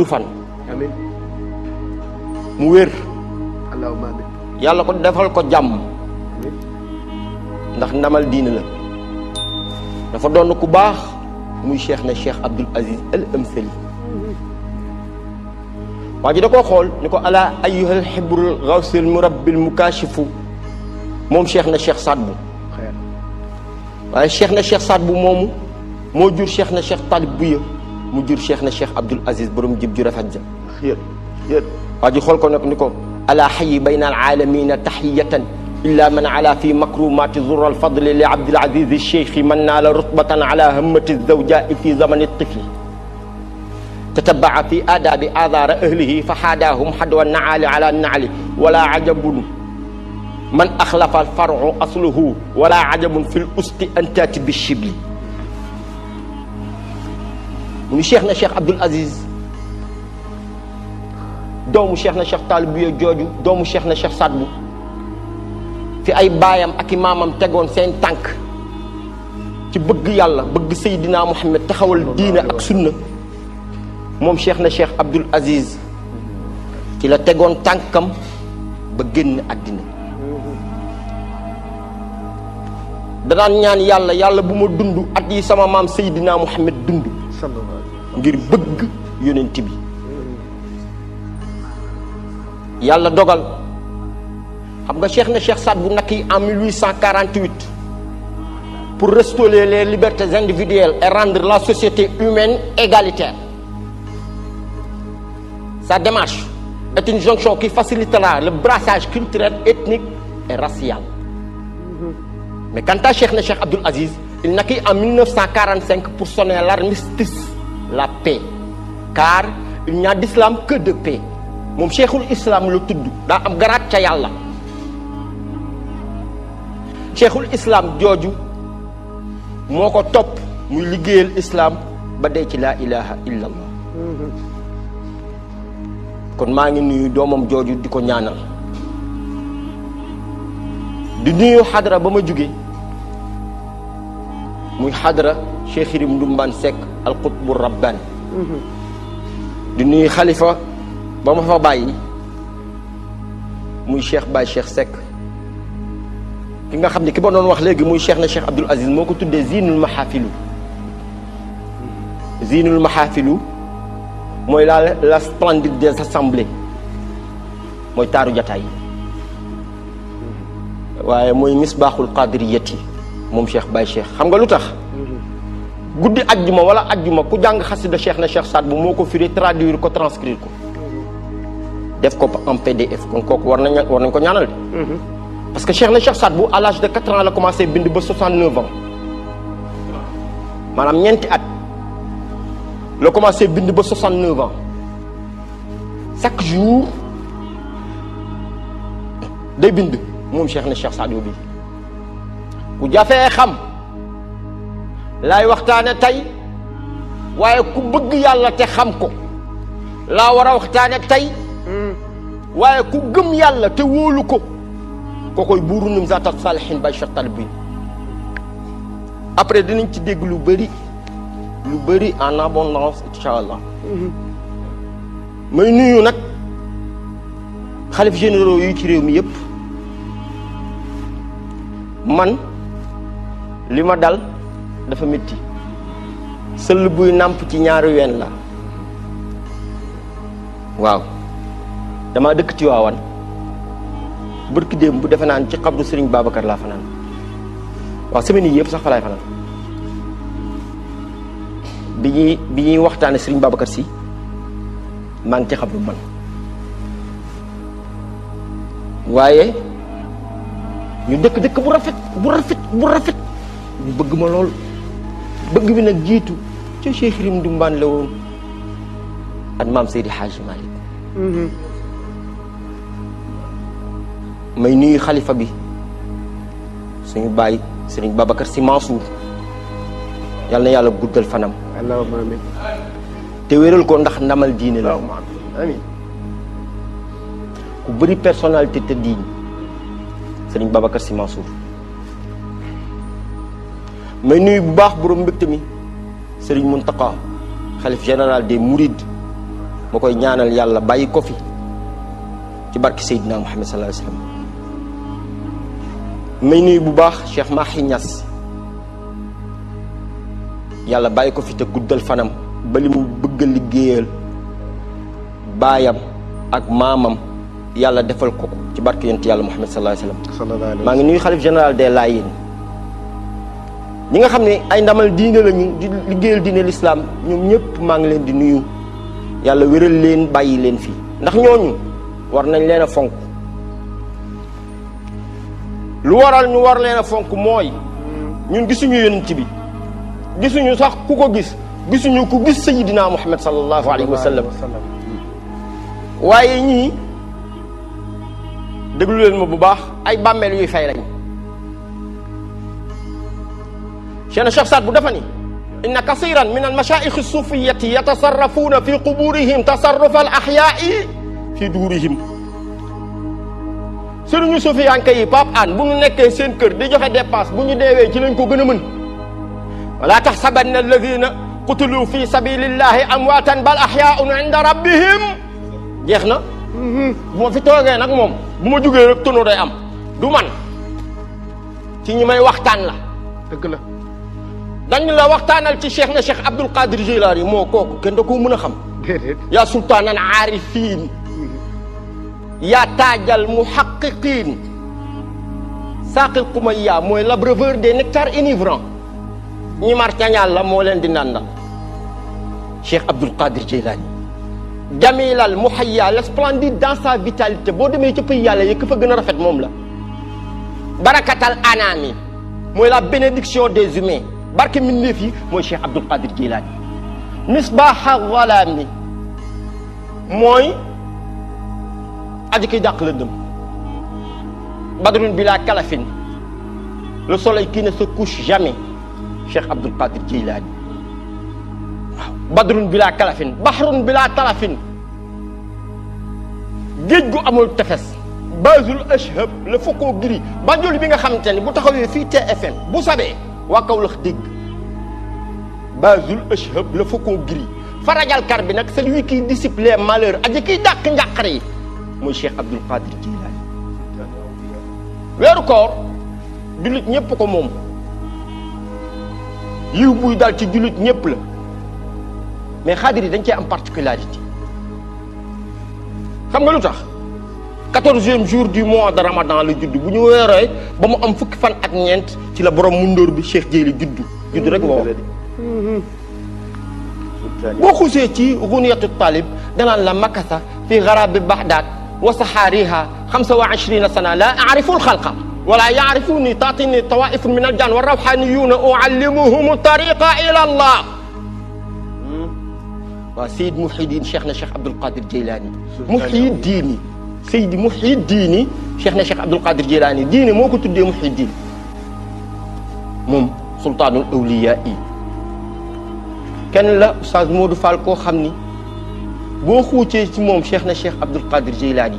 fan amiin mu wér allahumma amiin yàlla ko defal ko jàmm amiin ndax ndamal diine la dafa doon ku baax muy cheikh na cheikh Abdoul Aziz Al Amsali waa ji da koo xool ni ko ala ayyuhal hibrul ghawsil murabbil mukashifu moom cheikh na cheikh Saad Bou xeer waaye cheikh na cheikh Saad Bou moomu moo jur cheikh na cheikh Talib Bouya mu jur cheikh na cheikh Abdoul Aziz borom jib ju rafet ja xeer xeer waa ji xool ko nag ni ko ala xayi bayna alaalamina taxiyatan illa man ala fi makrumati zur alfadli li Abdul Aziz alcheikh man naala rutbatan ala hammati zawjai fi zamani tifli tatabaa fi aadabi aadaara ahlihi fa xaadaahum xadwa naali ala naali wala ajabun man axlafa alfaru asluhu wala ajabun fi l usti antaati bi shibli mu ni cheikh na cheikh Abdoul Aziz doomu cheikh na cheikh Talib Bouya jooju doomu cheikh na cheikh Saad Bou fi ay baayam ak i maamam tegoon seen tànk ci bëgg yàlla bëgg Seydina Muhammad taxawal diina ak sunna moom cheikh na cheikh Abdoul Aziz ci la tegoon tànkam ba génn àddina danaan ñaan yàlla yàlla bu ma dund at yi sama maam Seydina Muhammad dund sallallahu alayhi ngir bëgg yonent bi yàlla dogal xam nga cheikh na cheikh Saad Bou nag yi en 1848 pour restaurer les libertés individuelles et rendre la société humaine égalitaire. Sa démarche est une jonction qui facilitera le brassage culturel, ethnique et racial. Mais quant à cheikh na cheikh Abdoul Aziz, il naquit en 1945 pour sonner l'armistice, la paix, car il n'y a d'islam que de paix. moom cheikhul islam la tudd daa am garaat ca yàlla cheikhul islam jooju moo ko topp muy liggéeyal islam ba dee ci laa ilaha illa allah kon maa ngi nuyu doomam jooju di ko ñaanal di nuyu xadra ba ma jóge muy xadra cheikh Irim Ndumbaan Seck al qutbu rabbani di nuyu xalifa ba ma fa bàyyi muy cheikh Baye Cheikh Seck ki nga xam ne ki ba doon wax léegi muy cheikh na cheikh Abdoul Aziz moo ko tuddee zinul mahafilu zinul mahafilu mooy la splendide des assemblées mooy taaru jataay waaye mooy misbaaxul qadiriyati moom cheikh Baye Cheikh xam nga lu tax guddi ajjuma wala ajjuma ku jàng xasida cheikh na cheikh Saad Bou moo ko firi traduire ko transcrire ko def ko en PDF kon kooku war nañ ko ñaanal de parce que cheikh na cheikh Saad Bou à l'âge de 4 ans la commencé bind ba 69 ans maanaam ñeenti at la commencé bind ba 69 ans chaque jour day bind moom cheikh na cheikh Saad Bou bi ku jafee xam laay waxtaane tey waaye ku bëgg yàlla te xam ko laa war a waxtaane tey waaye ku gëm yàlla te wóolu ko kokoy buuru num zatat salihin Baye Cheikh Talib Bouya après dinañ ci dégg lu bëri en abondance incha allah may nuyu nag xalif généraux yi ci réew mi yëpp man li ma dal dafa métti sëll buy nàmp ci ñaari ween la waaw dama dëkk Tiwaawan bërki démb bu defe naan ci xabru Serigne Babacar laa fanaan waaw semaine yi yëpp sax fa laay fanaan bi ñuy waxtaane Serigne Babacar si maa ngi ci xabru man waaye ñu dëkk bu rafet ñu bëgg ma lool bëgg bi nag jiitu ca Cheikh Irim Ndumbaan la woon ak maam Seydi Hadji Malick may nuyu xalifa bi suñu baay Serigne Babacar Sy Mansour yal na yàlla guddal fanam allahumma amiin te wéral ko ndax ndamal diine la allahumma amiin ku bëri personnalité te diine Serigne Babacar Sy Mansour may nuyu bu baax borom mbégte mi Serigne Mountakha xalif général des Mourides ma koy ñaanal yàlla bàyyi ko fi ci barke Seydina Muhammad sallallahu alayhi wa sallam. may nuyu bu baax Cheikh Mahi Niass yàlla bàyyi ko fi te guddal fanam ba li mu bëgg a liggéeyal baayam ak maamam yàlla defal ko ci barke yonent yàlla Muhammad sallallahu alayhi wa sallam. maa ngi nuyu xalif général des Layènes ñi nga xam ne ay ndamal diine lañu di liggéeyal diine l'islam ñoom ñëpp maa ngi leen di nuyu yàlla wéral leen bàyyi leen fii ndax ñooñu war nañ leen a fonk. lu waral ñu war leen a fonk mooy ñun gisuñu yonent bi gisuñu sax ku ko gis gisuñu ku gis sayidina Muhammad sallallahu alayhi wa sallam waaye ñii déglu leen ma bu baax ay bàmmeel yuy fay lañ. Cheikh Saad bu dafa ni inna kasiran min al mashaayix as-suufiyyati yatasarrafuuna fi quburihim tasarruf al ahyaai fi duurihim. sëriñu suufiyanke yi Pape Hann bu ñu nekkee seen kër di joxe dépense bu ñu deewee ci lañ ko gën a mën. wala taxsabanna alladina qutilu fi sabilillahi amwaatan bal ahyaun inda rabbihim. jeex na. bu ma fi toogee nag moom bu ma jugee rek tono day am du man ci ñi may waxtaan la. dëgg la. dañu la waxtaanal ci cheikh na cheikh Abdul Qadir Jilani moo kooku kenn da koo mën a xam. déedéet. yaa sultaanan aarifiin yaa taajal muhaqqiqiin saaqil qumayya mooy l'abreuveur des nectars enivrants ñi mar ca Yàlla moo leen di nandal cheikh Abdul Qadir Jilani jamilal muhayya le splendide dans sa vitalité boo demee ci pays yàlla yëkk fa gën a rafet moom la barakatal anami mooy la bénédiction des humains barke mbindeef yi mooy cheikh Abdul Qadir Jilani misbaaha zalaami mooy aji kiy dàq la dëm badrun bila kalafin le soleil qui ne se couche jamais cheikh Abdul Qadir Jilani waaw badrun bila kalafin bahrun bila talafin géej gu amul tefes bazul ashhab le faucon gris banjul bi nga xamante ni bu taxawee fii TFM bu sabee waa Kaolack dégg bazul ashhab le faucon gris farajal kar bi nag celui qui dissipe les malheurs aji kiy dàq njàqare yi mooy cheikh Abdul Qadir Jilani weeru koor jullit ñëpp ko moom yiw buy daal ci jullit ñëpp la mais xaadir yi dañ cee am particularité xam nga lu tax 14e jour du mois de Ramadan la judd bu ñu weeree ba mu am fukki fan ak ñeent ci la borom mundóor bi Cheikh Jéeli judd rek moo boo xusee ci Ghuniyatu Talib danaan la makasa fi garabi Baghdad wa saxaariha 25 sana la aarifu alxalqa wala yaarifuni taatini tawaifun min aljan wa rawxaniyuna uallimuhum tariqa ila allah waaw Seyd Muhyiddin Cheikh na Cheikh Abdul Qadir Jilani Muhyiddin Seydi Muhyiddin Cheikh na Cheikh Abdul Qadir Jilani diine moo ko tuddee Muhyiddin moom sultaanul awliyaa yi kenn la Oustaz Modou Fall koo xam ni boo xuucee ci moom Cheikh na Cheikh Abdul Qadir Jilani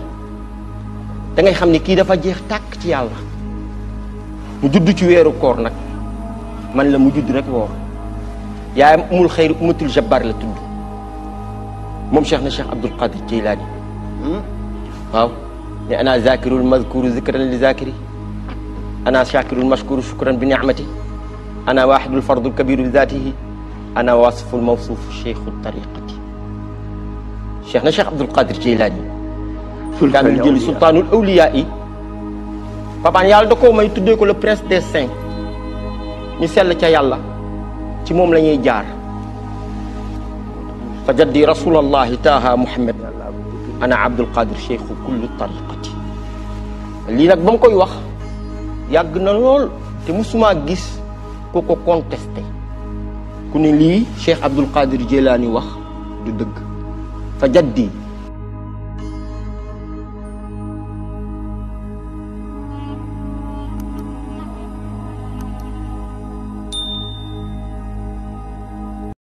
da ngay xam ni kii dafa jeex tàkk ci yàlla mu judd ci weeru koor nag man la mu judd rek woor yaayam umul xayri umatul jabbar la tudd moom Cheikh na Cheikh Abdul Qadir Jilani waaw ne ana zakirul mazkuru zikran li zakiri ana shakirul mashkuru shukran bi ni'mati ana wahidul fardul kabiru bi zatihi ana wasiful mawsuuf cheikhu tariqati Cheikh na Cheikh Abdul Qadir Jilani daanul jëli sultaanul awliyaa yi papaan yàlla da koo may tuddee ko le prince des saints ñu sell ca yàlla ci moom la ñuy jaar fa jaddi rasulallahi taaha Muhammad ana Abdul Qadir cheikhu kulli tariqati lii nag ba mu koy wax yàgg na lool te musuma gis ku ko contesté ku ne lii Cheikh Abdul Qadir Jilani wax du dëgg fa jaddi